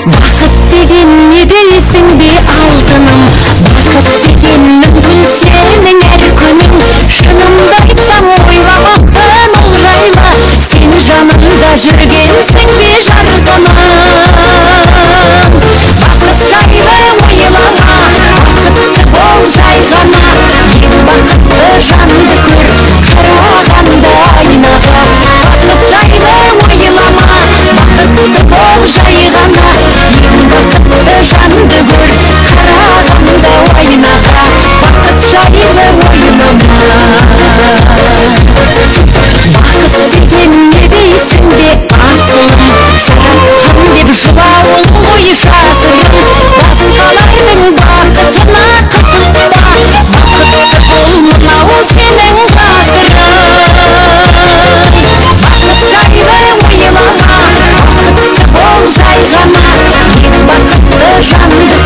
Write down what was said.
Бақыт деген не дейсің бе, алтыным? Бақыт деген мүмкін сенің әр күнің. Шынымды айтсам, ойламаппын ол жайлы. Сен жанымда жүргенсің бе, жарқыным? Бақыт жайлы ойлама, бақытты бол жай ғана. Ең бақытты жанды көр қарағанда айнаға. Бақыт жайлы ойлама, бақытты бол жай ғана. Ең бақытты жанды көр қарағанда айнаға. Бақыт жайлы ойлама. Бақыт деген не дейсің бе, асылым? Жаратқан деп жылауың ғой жасырын. Басқалардың бақытына қызықпа, бақытты бол, мынау сенің ғасырың. Бақыт жайлы ойлама, бақытты бол жай ғана. Ең бақытты жанды